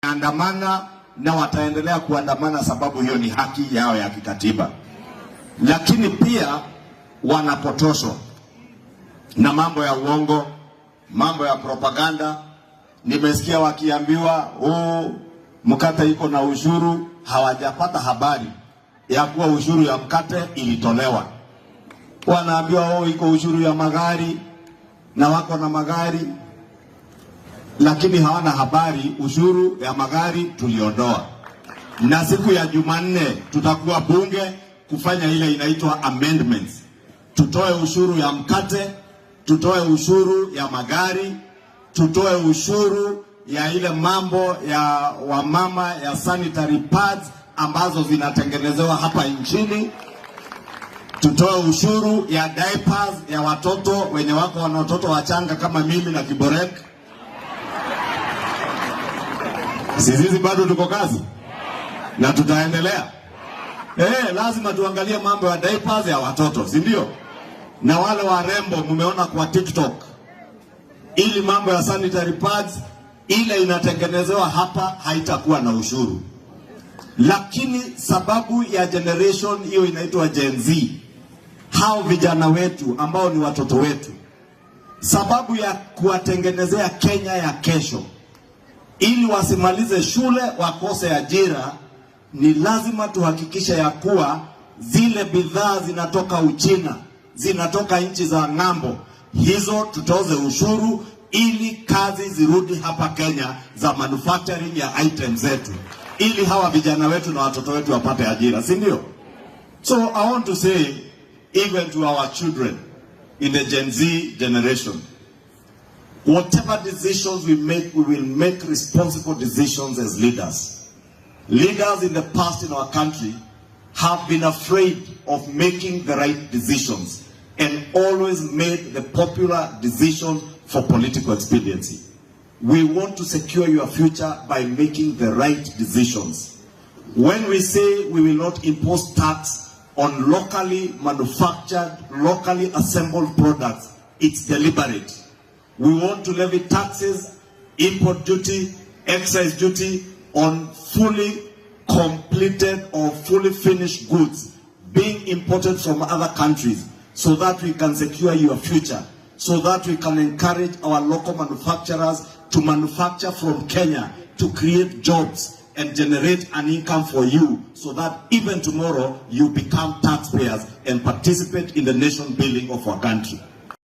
Wameandamana na wataendelea kuandamana, sababu hiyo ni haki yao ya kikatiba, lakini pia wanapotoshwa na mambo ya uongo, mambo ya propaganda. Nimesikia wakiambiwa, "Oh, mkate iko na ushuru." Hawajapata habari ya kuwa ushuru ya mkate ilitolewa. Wanaambiwa, "Oh, iko ushuru ya magari," na wako na magari, lakini hawana habari ushuru ya magari tuliondoa. Na siku ya Jumanne tutakuwa bunge kufanya ile inaitwa amendments. Tutoe ushuru ya mkate, tutoe ushuru ya magari, tutoe ushuru ya ile mambo ya wamama ya sanitary pads ambazo zinatengenezewa hapa nchini, tutoe ushuru ya diapers ya watoto wenye wako na watoto wachanga kama mimi na Kiborek. Sisi bado tuko kazi na tutaendelea. Lazima tuangalie mambo ya diapers ya watoto, si ndio? Na wale warembo mmeona kwa TikTok, ili mambo ya sanitary pads ile inatengenezewa hapa haitakuwa na ushuru, lakini sababu ya generation hiyo inaitwa Gen Z, hao vijana wetu ambao ni watoto wetu, sababu ya kuwatengenezea Kenya ya kesho, ili wasimalize shule wakose ajira, ni lazima tuhakikishe ya kuwa zile bidhaa zinatoka Uchina, zinatoka nchi za ng'ambo, hizo tutoze ushuru ili kazi zirudi hapa Kenya za manufacturing ya items zetu, ili hawa vijana wetu na watoto wetu wapate ajira, si ndio? So I want to say even to our children in the Gen Z generation, whatever decisions we make, we will make responsible decisions as leaders. Leaders in the past in our country have been afraid of making the right decisions and always made the popular decision for political expediency. We want to secure your future by making the right decisions. When we say we will not impose tax on locally manufactured, locally assembled products, it's deliberate. We want to levy taxes, import duty, excise duty on fully completed or fully finished goods being imported from other countries so that we can secure your future, so that we can encourage our local manufacturers to manufacture from Kenya, to create jobs and generate an income for you so that even tomorrow you become taxpayers and participate in the nation building of our country.